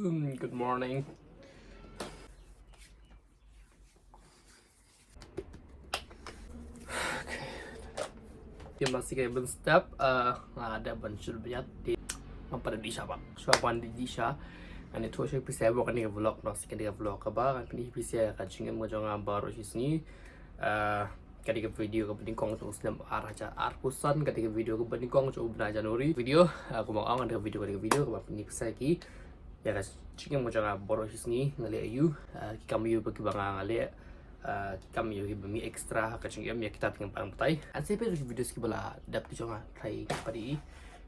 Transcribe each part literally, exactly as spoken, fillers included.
Hmm, good morning. Phi masi ka ban step, uh, nga da ban shur biat di. Ngam pat da dih sha ba. Shuwa ban dih sha. Ani tu shu pisa buat kani ka vlog, no, si kani ka vlog kaba ngan pyni pisa ka jingim ka jong nga baroh shi sngi. Uh, kani ka video kaba nyngkong jong u snem ar hajar arphew san, kani ka video kaba nyngkong jong u bnai January. Video, uh, kumba nga ong, kani ka video, kani ka video kaba pyni pisa ki ïa ka jingim ka jong nga baroh shi sngi, nga leh aïu, uh, ki kam aïu ba kiba nga nga leh, uh, ki kam aïu kiba mih extra ha ka jingim ïa kita ki ngam pat batai. Ngan sa peit ki video kiba la dep ki jong nga, trai pat i.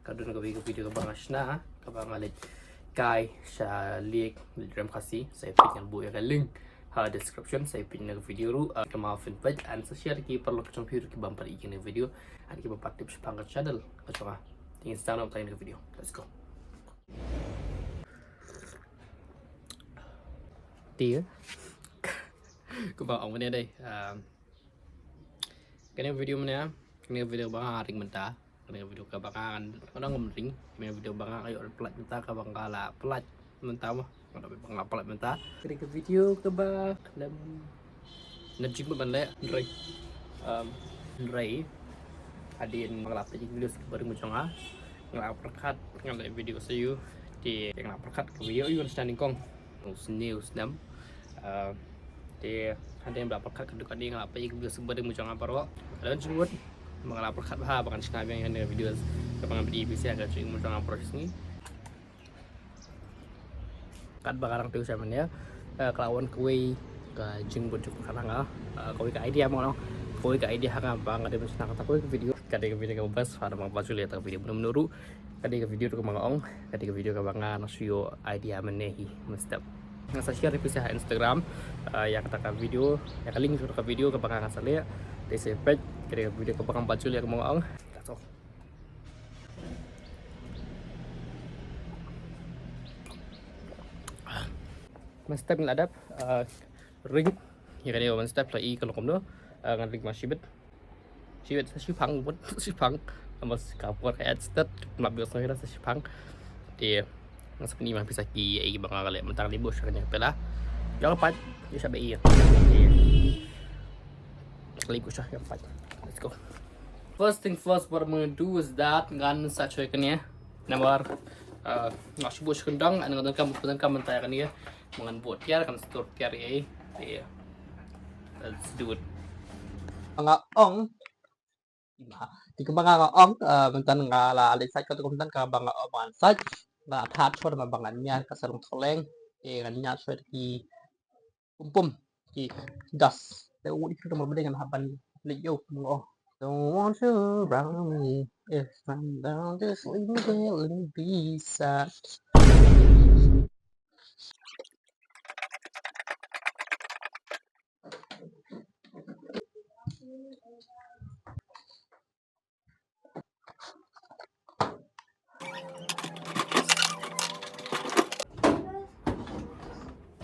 Ka don kawei ka video kaba nga shna, kaba nga leit kai sha lake, Lake Rem Khasi, sa peit, ngan buh ïa ka link ha description, sa peit na ka video ruh, uh, ka ma fin peit, ngan sa share ki paralok jong phi ruh kiba ym pat i kane ka video, ngan kiba pat tip shaphang ka channel ka jong nga. Te ngin sdang na ka video. Let's go. Te kumba ong mynne dei, um, kane ka video mynne, kane ka video ba nga ring mynta, kane ka video kaba nga ngan ong ring, kane ka video ba nga ïoh pynlait mynta, kaba nga la pynlait mynta mo, kaba nga la pynlait mynta. Kane ka video kaba khlem nep jingmut ban leh, hynrei, um, hynrei hadien ba nga la peit ki video kiba ring jong nga, nga la pyrkhat ngan leh video sha u. Te nga la pyrkhat kaba ïoh ïoh sha nyngkong u snem, u snem. Uh, te hadien ba la pyrkhat ka dei kane, nga la peit ki video kiba ring jong nga baroh, ka don jingmut ba nga la pyrkhat bha ba ngan shna biang ïa kane ka video kaba ngan pyni pisa ka jingim jong nga baroh shi sngi. Katba nga dang tip sha mynne, eh, ka la wan kawei ka jingmut jong ka, eh, kawei ka idea mo, kawei ka idea ha nga ba nga dei ban shna kata kawei ka video. Ka dei ka video kaba best, ha, namar ba ju leh kata ka video mynno mynno ruh. Ka dei ka video ruh kaba nga ong, ka dei ka video kaba nga nang shu ïoh idea mynne hi mynstep. Nga sa share pisa ha Instagram, eh, ïa kata ka video, ïa ka link jong ka video kaba nga sa leh. Te sa peit, ka dei ka video kaba nga ba ju leh kaba nga ong. That's all. Mynstep ngi la dep, uh, ring. Ïa kane mynstep la i ka long kumno. Uh, ngan ring ma shibit. Shibit sa shipang bun, shipang. Namar ka por ka et stet, ma bios na sa shipang. Te ngan sa pyni ma pisa ki, eh, ba nga leh mynta, ka dei buh sha kane pela. Ïa ka pat, ïa sha ba i. Te ka dei buh sha, ïa ka pat. Let's go. First thing first, what I'm gonna do is that ngan sa choi kane. Namar, uh, nga shu buh sha kyndong, ngan donkam, donkam mynta ïa kane. Ngan buh tiar, ngan store tiar ïa i. Te, let's do it. Nga ong, te kaba nga ong, uh, mynta nga la leit sait, kata mynta kaba nga ong ngan sait. Nga thad shuwa namar ba ngan ñiar ka sarong tholeng. Te ngan ñiar shuwa ki pum pum, ki dust. Te u i kata namar ba dei ngan hap ban leit ïew, nga ong. Don't want you around me if I'm down, just leave me there and be sad.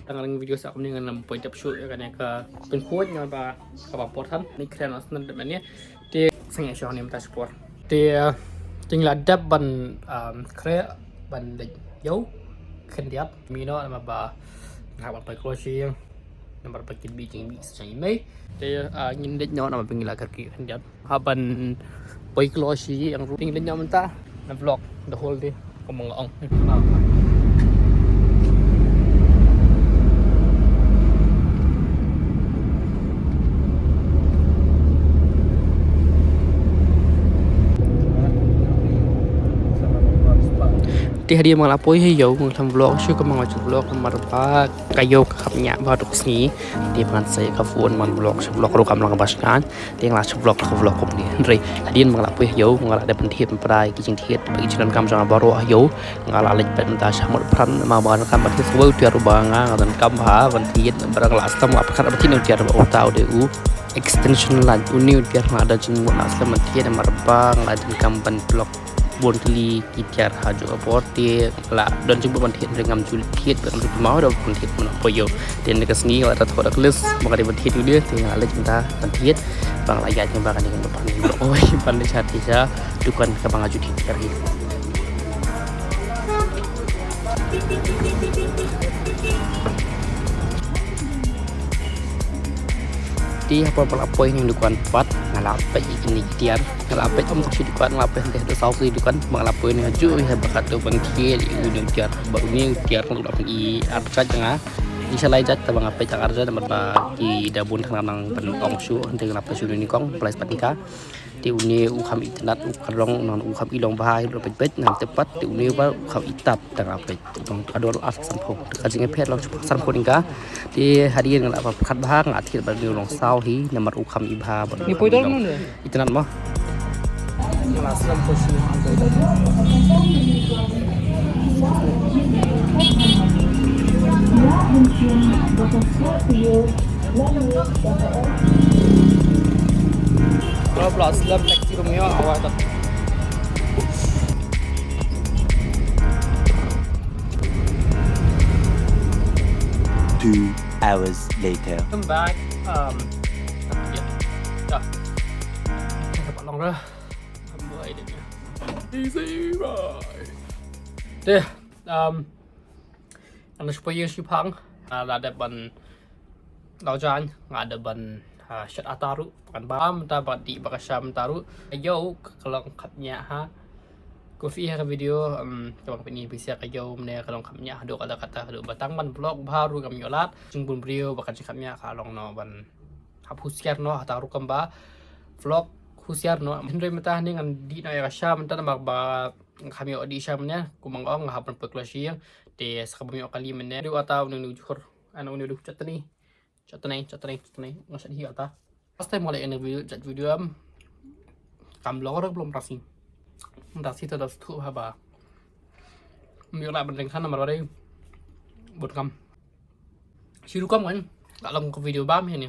Tang ring video sa kumne ngan lam point up shoot ïa kane ka pynkhuid nga ba kaba por than ni kren as nan de mane. Te seng ïa shong ni mynta shipor. Te, uh, te ngi la dep ban, um, kre ban leit ïew khyndiat mino namar ba nga ban poi kloi shi namar ba kin bi jingmih sa jong i mei. Te, uh, ngin leit noh namar ba ngi la kyrkieh khyndiat. Hap ban poi kloi shi ïing ruh, te ngi leit noh mynta. Na vlog the whole day kumba nga ong. Te hadien ba nga la poi ha ïew, nga khlem vlog shuh kumba nga ju vlog namar ba ka ïew ka kham ñiah bha duk sngi. Te ba ngan sa ïa ka phone ban vlog, shu vlog ruh kam long kaba shngaiñ. Te nga la shu vlog, ka vlog kumne. Hynrei hadien ba nga la poi ha ïew, nga la dep ban thied ban pynpra ïa ki jingthied bad ki jingdonkam jong nga baroh ha ïew. Nga la leit pat mynta sha mut pran, namar ba nga donkam ban thied sa kawei u tiar uba nga, nga donkam bha ban thied, namar nga la sdang, nga la pyrkhat ban thied ïa u tiar uba uta u dei u extension light, une u tiar nga da jingmut nga sdang ban thied namar ba nga la donkam ban block bun tylli ki tiar ha juh ka por. Te la don jingmut ban thied, hynrei ngam ju thied, ba ngam ju kynmaw da ban thied mynta poi ïew. Te na ka sngi nga la thoh da ka list ba nga dei ban thied ïa une, te nga la leit mynta ban thied. Ba nga la ïaid kumba kane ka ban, oi, ban leit sha, te sha dukan kaba nga ju thied tiar hi. Te haba nga la poi ha ine i dukan pat, nga la peit ïa kine ki tiar, nga la peit ym tang shi dukan, nga la peit hangtei haduh saw tylli ki dukan, ba nga la poi hangne ha juh ïa ba katto ban khie ïa une u tiar, ba une u tiar nga la peit ïa arjait nga. Ïa sha lai jait, tangba nga peit tang arjait namar ba ki da bun tang nang ban ong shuh, hangtei nga la peit shuh une u nyngkong, price pat tyngka. Te une u kham itynnad, u kyrong, u nang u kham ilong bha, u peit peit, nang te pat, te une u ba u kham itap tang nga peit. Long ka dor ar sanphew. Te ka jingïapher long sanphew tyngka. Te hadien nga la pyrkhat bha, nga thied ba une u long saw hi, namar u kham i bha, ba u kham ilong. Itynnad mo. Kalau plus lab taxi room ïa awak tak. Two hours later. Welcome back. Um, yeah. Dah. Dapat long dah. Amboi dia. Easy boy. Deh. Um, nga shu poi ïing shu phang. Nga la dep ban law jaiñ, nga dep ban, ah, shet ata ruh, kan ba mynta ba dih ba ka sha mynta ruh. Ka ïew ka long khapngiah ha. Ko phi ha ka video, um, ka long pini phi sa ka ïew mynne ka long khapngiah haduh katta katta haduh ba tang ban vlog bha ruh kam ïoh lad. Jingbun briew ba ka jingkhapngiah ka long noh ban hap husiar noh, hata rukom ba vlog husiar noh. Hynrei mynta hangne ngan dih noh ïa ka sha mynta namar ba nga kham ïoh dih sha mynne, kumba nga ong nga hap ban poi kloi sha ïing. Te sa kaba ym ïoh kali mynne. Dei uta une u jhur, ah, une u chutney. Chutney, chutney, chutney. Nga shet hi uta. Last time nga leh ïa une u video, jait video, em, kam long ruh ka long mrasi. Mrasi te da shu thuh haba ym ïoh lah ban ring khan namar ba dei bun kam. Shi rukom kan, ka long ka video bam hi ne.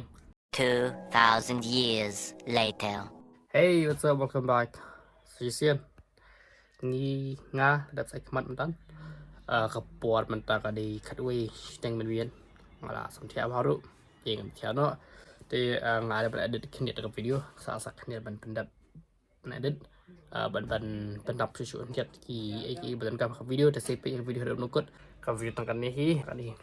Two thousand years later. Hey, what's up? Welcome back. Sa shisien. Ngi nga dap sa khmat mynta. Ah, ka por mynta ka dei khatwei shiteng mynmiet. Nga la sam thiah bha ruh. Ïeng thiah noh. Te, ah, nga dei ban edit khyndiat ka video. Sa sa khyndiat ban pyndap. Ban edit. Ah, ban, ban pyndap shuh shuh khyndiat ki, ki, ki ban kam ka video. Te sa peit ka video haduh kut. Ka video tang kane hi. Kane hi.